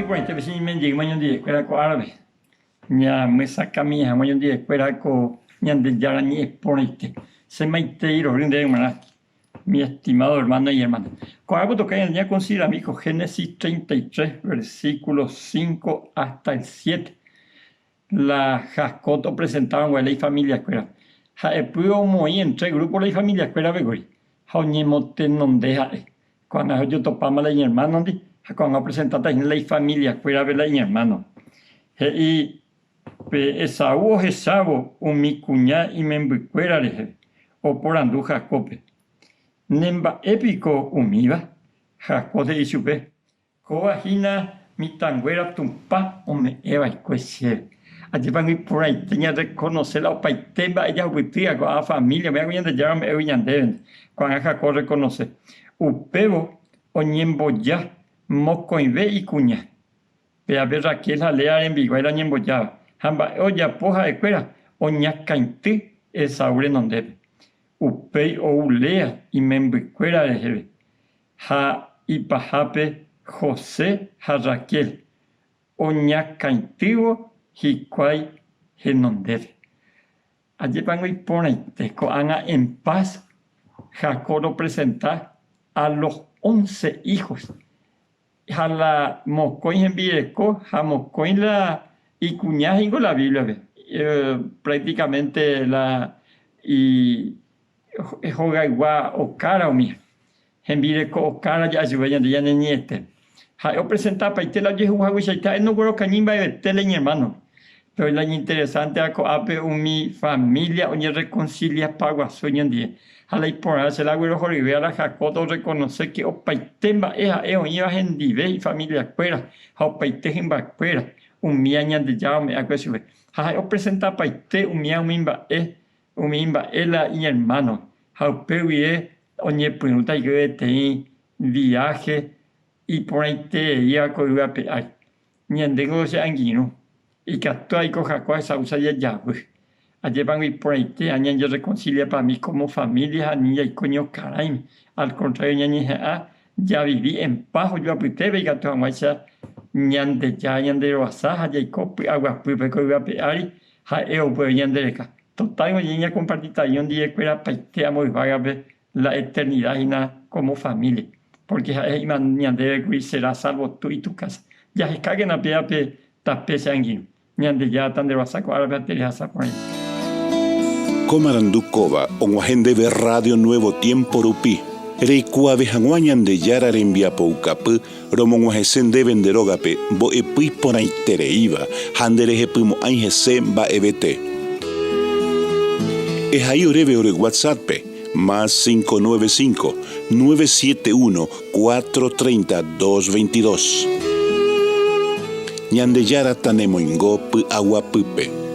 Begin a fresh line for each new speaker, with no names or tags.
iporãite pe che ñeime jeýma ñandivekuéra ko árape, ñamyesakãmi hag̃ua ñandivekuéra ko Ñandejára ñe'ẽ porãite. Che maitei rory ndéve g̃uarã, mi estimado hermano y hermana. Ko árape otoka ñande ñakonsiderami ko Génesis 33, versículo 5 hasta el 7. La Jacob opresentárõ guare la ifamiliakuéra, ha'epy omoĩ en tres grúpo la ifamiliakuérape kuri, ha oñemotenonde ha'e. Ko'ág̃a ojotopáma la iñermánondi ha ko'ág̃a opresentáta hína la ifamiliakuérape la iñermáno. He'i pe Esaú ohechávo umi kuña imembykuéra reheve, oporandu Jacóbpe, Ne mba'e piko umíva? Jacob he'i chupe, Kóva hína mitãnguéra Tupã ome'ẽ va'ekue chéve. Ajépa iporãite ñarrekonose la opaite mba'e jahupytýva ko'ã família, umíva ko Ñandejára ome'ẽgui ñandévente. Ko'ág̃a Jacob orrekonose. Upévo oñemboja mokõive ikuña, péape Raquel ha Lea rembiguái la oñembojáva, ha mba'e ojapo ha'ekuéra oñakãity Esaú renondépe. Upéi ou Lea imembykuéra reheve Ha ipahápe José ha Raquel oñakãitývo hikuái henondépe. Ajépango iporãite ko'ág̃a en paz Jacob opresenta a los once hijos ha la mokõi hembireko ha mokõi la ikuña he'ingo la Bíbliape prácticamente la Hogaygua okára umi hembireko okára ja'achupe ñande ñane ñe'ẽte. Ha'e opresentapaite la ojehu hagueichaite, ha'e noguerokañy mba'evete la iñermánope. Péro la iñinteresánteva ko'ápe umi família oñerrekonsiliapa guasu oñondive. Ha la iporãve che la aguerohoryvéva la Jacob orrekonose ke opaite mba'e ha'e oĩva hendive ifamiliakuéra ha opaite hymbakuéra, umíva Ñandejára ome'ẽva'ekue chupe. Ha ha'e opresentapaite umíva umi mba'e Umi mba'e la iñermáno ha upe guive oñepyrũta hikuái peteĩ viáhe iporãitereíva ko yvy ape ári. Ñandéngo che angirũ, ikatu aiko Jacob ha Esaú jajavy. Ajépango iporãite ha ñañerrekonsiliapami kómo família ha ani jaiko ñokarãime, al kontrário ñañeha'ã javivi en paz ojoapytépe ikatu hag̃uáicha Ñandejára ñanderovasa ha jaiko py'aguapýpe ko yvy ape ári Ha'e upéva ñande reka. Total oñe'ẽ ñakompartita oñondivekuéra paite amo yvágape la eternidad hína como familia, porque ha'e he'íma ñandéve kuri será salvo tú y tu casa. Jahekákena péva pe tape che angirũ. Ñandejára tanderoasa ko árape ha terehasa porãite.
Ko marandu kóva og̃uahẽ ndéve Radio Nuevo Tiempo rupi, reikuaave hag̃ua Ñandejára rembiapoukapy Romog̃uahẽse ndéve nde rógape mbo'epy iporãitereíva ha nderehepymo'ãi hese mba'evete. Ehai oréve ore WhatsApp-pe, más 595, 971, 430, 222. Ñandejára tanemoingo py'aguapýpe.